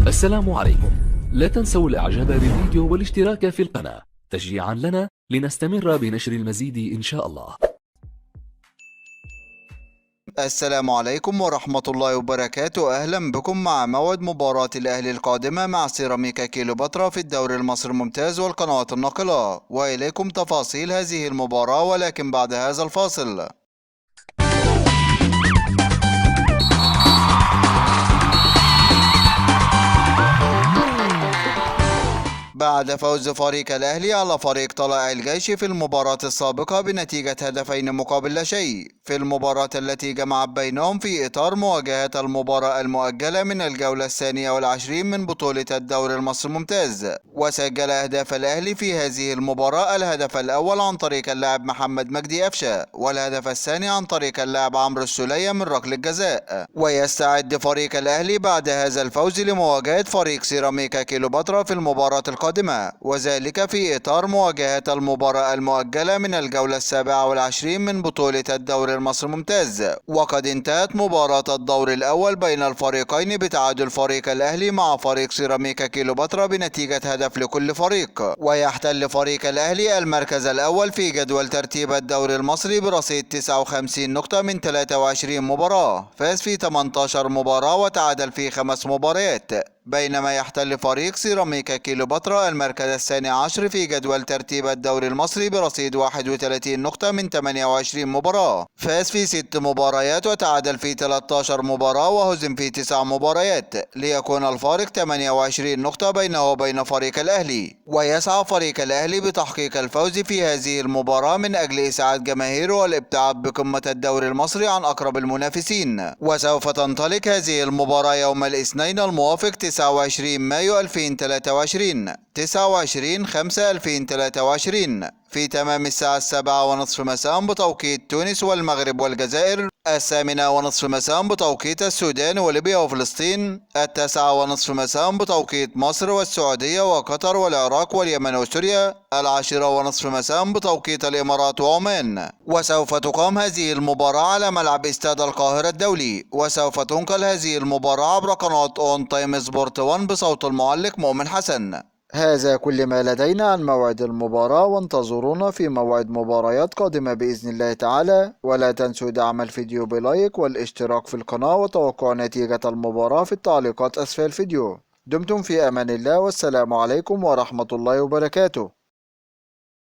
السلام عليكم. لا تنسوا الاعجاب بالفيديو والاشتراك في القناة تشجيعا لنا لنستمر بنشر المزيد ان شاء الله. السلام عليكم ورحمة الله وبركاته. أهلا بكم مع موعد مباراة الأهلي القادمة مع سيراميكا كليوباترا في الدوري المصري الممتاز والقنوات الناقلة، وإليكم تفاصيل هذه المباراة ولكن بعد هذا الفاصل. بعد فوز فريق الأهلي على فريق طلائع الجيش في المباراة السابقة بنتيجة هدفين مقابل لا شيء في المباراة التي جمعت بينهم في إطار مواجهة المباراة المؤجلة من الجولة 22 من بطولة الدوري المصري الممتاز، وسجل أهداف الأهلي في هذه المباراة الهدف الأول عن طريق اللاعب محمد مجدي أفشة، والهدف الثاني عن طريق اللاعب عمرو السولية من ركلة جزاء. ويستعد فريق الأهلي بعد هذا الفوز لمواجهة فريق سيراميكا كليوباترا في المباراة القادمة، وذلك في إطار مواجهة المباراة المؤجلة من الجولة 27 من بطولة الدوري المصري الممتاز. وقد انتهت مباراة الدور الأول بين الفريقين بتعادل فريق الأهلي مع فريق سيراميكا كليوباترا بنتيجة هدف لكل فريق. ويحتل فريق الأهلي المركز الأول في جدول ترتيب الدوري المصري برصيد 59 نقطة من 23 مباراة، فاز في 18 مباراة وتعادل في 5 مباريات، بينما يحتل فريق سيراميكا كليوباترا المركز 12 في جدول ترتيب الدوري المصري برصيد 31 نقطة من 28 مباراة، فاز في 6 مباريات وتعادل في 13 مباراة وهزم في 9 مباريات، ليكون الفارق 28 نقطة بينه وبين فريق الأهلي. ويسعى فريق الأهلي بتحقيق الفوز في هذه المباراة من أجل إسعاد جماهيره والابتعاد بقمة الدوري المصري عن أقرب المنافسين. وسوف تنطلق هذه المباراة يوم الاثنين الموافق 29 مايو 2023 29/5/2023 في تمام الساعة 7:30 مساء بتوقيت تونس والمغرب والجزائر، 8:30 مساء بتوقيت السودان وليبيا وفلسطين، 9:30 مساء بتوقيت مصر والسعودية وقطر والعراق واليمن وسوريا، 10:30 مساء بتوقيت الإمارات وعمان. وسوف تقام هذه المباراة على ملعب استاد القاهرة الدولي، وسوف تنقل هذه المباراة عبر قناة ON Time Sport 1 بصوت المعلق مؤمن حسن. هذا كل ما لدينا عن موعد المباراة، وانتظرونا في موعد مباريات قادمة بإذن الله تعالى. ولا تنسوا دعم الفيديو بلايك والاشتراك في القناة وتوقع نتيجة المباراة في التعليقات أسفل الفيديو. دمتم في أمان الله، والسلام عليكم ورحمة الله وبركاته.